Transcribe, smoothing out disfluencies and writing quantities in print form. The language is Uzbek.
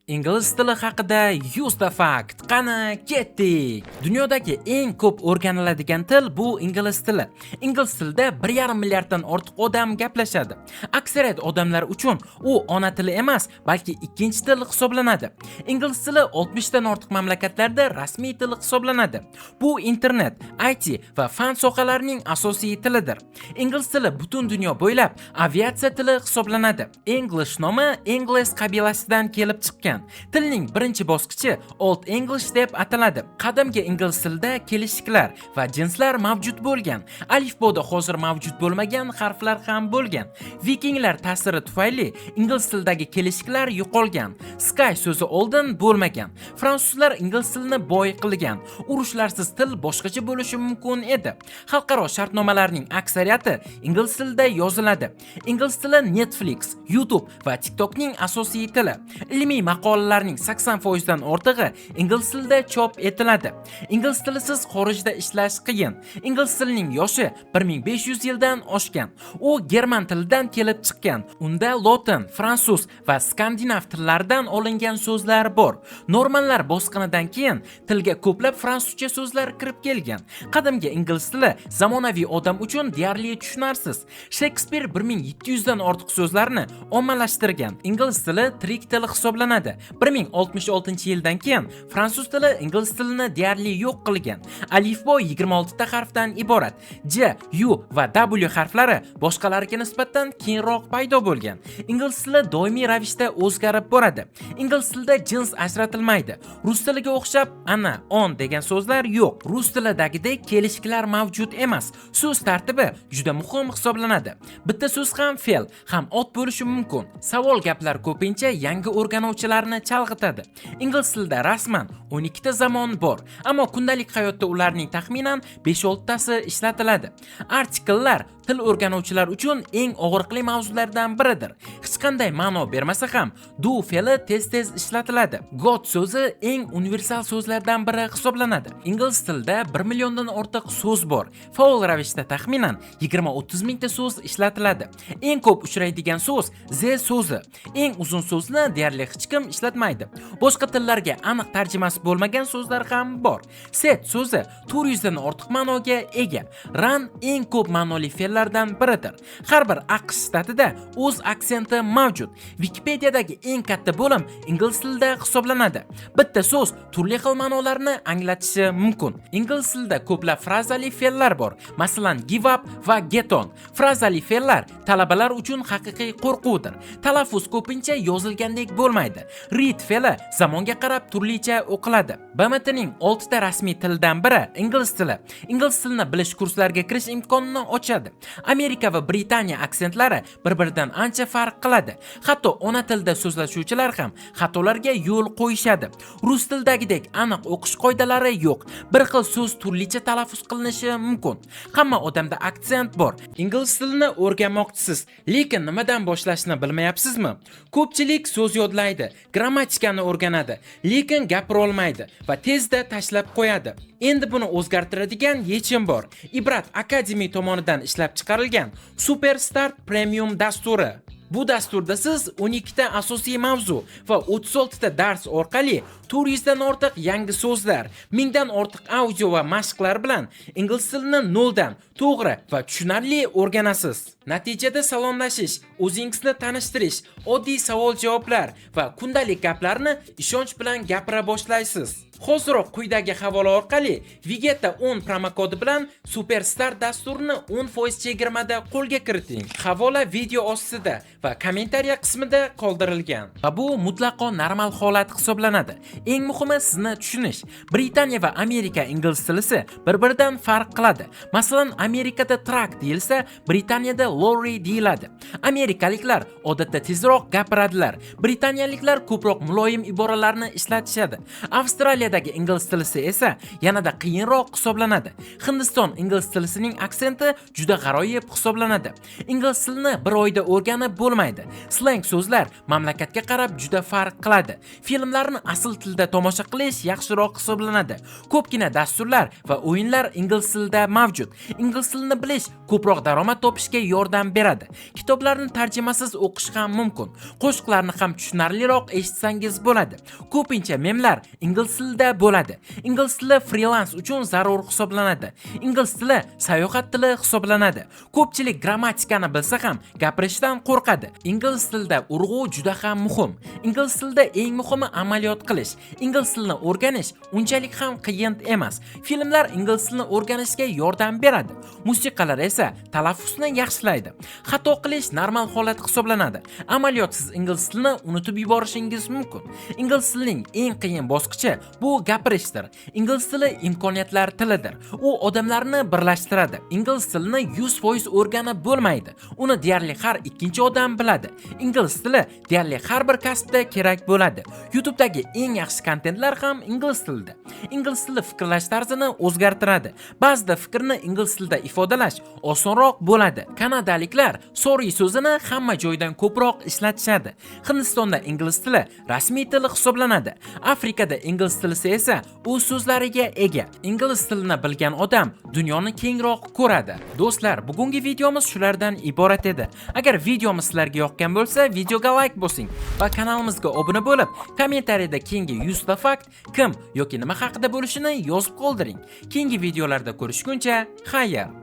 Ingliz tili haqida 100 ta fakt. Qani, ketdik. Dunyodagi eng ko'p o'rganiladigan til bu ingliz tili. Ingliz tilida 1,5 milliarddan ortiq odam gaplashadi. Aksariyat odamlar uchun u ona tili emas, balki ikkinchi til hisoblanadi. Ingliz tili 60 dan ortiq mamlakatlarda rasmiy til hisoblanadi. Bu internet, IT va fan sohalarining asosiy tilidir. Ingliz tili butun dunyo bo'ylab aviatsiya tili hisoblanadi. English nomi Angles qabilasidan kelib chiqqan. Tilning birinchi bosqichi Old English deb ataladi. Qadimgi ingliz tilida kelishiklar va jinslar mavjud bo'lgan. Alifboda hozir mavjud bo'lmagan harflar ham bo'lgan. Vikinglar ta'siri tufayli ingliz tilidagi kelishiklar yo'qolgan. Sky so'zi oldin bo'lmagan. Fransuzlar ingliz tilini boy qilgan. Urushlarsiz til boshqacha bo'lishi mumkin edi. Xalqaro shartnomalarning aksariyati ingliz tilida yoziladi. Ingliz tili Netflix, YouTube va TikTokning asosiy tili. Ilmiy maqolalarning 80% dan ortig'i ingliz tilida chop etiladi. Ingliz tilisiz xorijda ishlash qiyin. Ingliz tilining yoshi 1500 yildan oshgan. U german tilidan kelib chiqqan. Unda lotin, fransuz va skandinav tillaridan olingan so'zlar bor. Normanlar bosqinidan keyin tilga ko'plab fransuzcha so'zlar kirib kelgan. Qadimgi ingliz tili zamonaviy odam uchun deyarli tushunarsiz. Shekspir 1700 dan ortiq so'zlarni ommalashtirgan. Ingliz tili tirik til hisoblanadi. 1066-yildan keyin fransuz tili ingliz tilini deyarli yo'q qilgan. Alifbo 26 ta harfdan iborat. J, U va W harflari boshqalarga nisbatan keyinroq paydo bo'lgan. Ingliz tili doimiy ravishda o'zgarib boradi. Ingliz tilida jins ajratilmaydi. Rus tiliga o'xshab она, он degan so'zlar yo'q. Rus tilidagidek kelishiklar mavjud emas. So'z tartibi juda muhim hisoblanadi. Bitta so'z ham fe'l, ham ot bo'lishi mumkin. Savol gaplar ko'pincha yangi o'rganuvchilarni chalg'itadi. Ingliz tilida rasman 12 ta zamon bor, ammo kundalik hayotda ularning taxminan 5-6 tasi ishlatiladi. Artikllar til o'rganuvchilar uchun eng og'riqli mavzulardan biridir. Hech qanday ma'no bermasa ham, do fe'li tez-tez ishlatiladi. Got so'zi eng universal so'zlardan biri hisoblanadi. Ingliz tilida 1 milliondan ortiq so'z bor. Faol ravishda taxminan 20-30 mingta so'z ishlatiladi. Eng ko'p uchraydigan so'z the so'zi. Eng uzun so'zni deyarli hech kim ishlatmaydi. Boshqa tillarga aniq tarjimasi bo'lmagan so'zlar ham bor. Set so'zi 400 dan ortiq ma'noga ega. Run eng ko'p ma'noli fe'llardan biridir. Har bir AQSh shtatida o'z aksenti mavjud. Wikipediadagi eng katta bo'lim ingliz tilida hisoblanadi. Bitta so'z turli xil ma'nolarni anglatishi mumkin. Ingliz tilida ko'plab frazali fe'llar bor. Masalan, give up va get on. Frazali fe'llar talabalar uchun haqiqiy qo'rquvdir. Talaffuz ko'pincha yozilgandek bo'lmaydi. Read fe'li zamonga qarab turlicha o'qiladi. BMTning 6 ta rasmiy tilidan biri ingliz tili. Ingliz tilini bilish kurslarga kirish imkonini ochadi. Amerika va Britaniya aksentlari bir-biridan ancha farq qiladi. Hatto ona tilida so'zlashuvchilar ham xatolarga yo'l qo'yishadi. Rus tilidagidek aniq o'qish qoidalari yo'q. Bir xil so'z turlicha talaffuz qilinishi mumkin. Hamma odamda aksent bor. Ingliz tilini o'rganmoqchisiz, lekin nimadan boshlashni bilmayapsizmi? Ko'pchilik so'z yodlaydi, grammatikani o'rganadi, lekin gapira olmaydi va tezda tashlab qo'yadi. Endi buni o'zgartiradigan yechim bor. Ibrat Academy tomonidan ishlab chiqarilgan Super Start Premium dasturi. Bu dasturda siz 12 ta asosiy mavzu va 36 ta dars orqali 400 dan ortiq yangi so'zlar, 1000 dan ortiq audio va mashqlar bilan ingliz tilini noldan to'g'ri va tushunarli o'rganasiz. Natijada salomlashish, o'zingizni tanishtirish, oddiy savol-javoblar va kundalik gaplarni ishonch bilan gapira boshlaysiz. Hoziroq quyidagi havola orqali Vegeta 10 promokodi bilan Superstar dasturini 10% chegirmada qo'lga kiriting. Havola video ostida va kommentariya qismida qoldirilgan. Va bu mutlaqo normal holat hisoblanadi. Eng muhimi sizni tushunish. Britaniya va Amerika ingliz tilisi bir-biridan farq qiladi. Masalan, Amerikada truck deyilsa, Britaniyada lorry deyiladi. Amerikaliklar odatda tezroq gapiradilar. Britaniyaliklar ko'proq muloyim iboralarni ishlatishadi. Avstraliyadagi ingliz tilisi esa yanada qiyinroq hisoblanadi. Hindiston ingliz tilisining aksenti juda g'aroyib hisoblanadi. Ingliz tilini bir oyda o'rganib bo'lmaydi. Sleng so'zlar mamlakatga qarab juda farq qiladi. Filmlarni asl tilda tomosha qilish yaxshiroq hisoblanadi. Ko'pgina dasturlar va o'yinlar ingliz tilida mavjud. Ingliz tilini bilish ko'proq daromad topishga yordam beradi. yordam beradi. Kitoblarni tarjimasiz o'qish ham mumkin. Qo'shiqlarni ham tushunarliroq eshitsangiz bo'ladi. Ko'pincha memlar ingliz tilida bo'ladi. Ingliz tili frilans uchun zarur hisoblanadi. Ingliz tili sayohat tili hisoblanadi. Ko'pchilik grammatikani bilsa ham, gapirishdan qo'rqadi. Ingliz tilida urg'u juda ham muhim. Ingliz tilida eng muhimi amaliyot qilish. Ingliz tilini o'rganish unchalik ham qiyin emas. Filmlar ingliz tilini o'rganishga yordam beradi. Musiqalar esa talaffuzni yaxshilaydi. Xato qilish normal holat hisoblanadi. Amaliyotsiz ingliz tilini unutib yuborishingiz mumkin. Ingliz tilining eng qiyin bosqichi bu gapirishdir. Ingliz tili imkoniyatlar tilidir. U odamlarni birlashtiradi. Ingliz tilini 100% o'rganib bo'lmaydi. Uni deyarli har ikkinchi odam biladi. Ingliz tili deyarli har bir kasbda kerak bo'ladi. YouTube'dagi eng yaxshi kontentlar ham ingliz tilida. Ingliz tili fikrlash tarzini o'zgartiradi. Ba'zida fikrni ingliz tilida ifodalash osonroq bo'ladi. Kanadaliklar "sorry" so'zini hamma joydan ko'proq ishlatishadi. Hindistonda ingliz tili rasmiy til hisoblanadi. Afrikada ingliz tili esa o'z so'zlariga ega. Ingliz tilini bilgan odam dunyoni kengroq ko'radi. Do'stlar, bugungi videomiz shulardan iborat edi. Agar videomiz sizlarga yoqqan bo'lsa, videoga like bosing va kanalimizga obuna bo'lib, kommentariyada keyingi 100 ta fakt kim yoki nima haqida bo'lishini yozib qoldiring. Keyingi videolarda ko'rishguncha, xayr.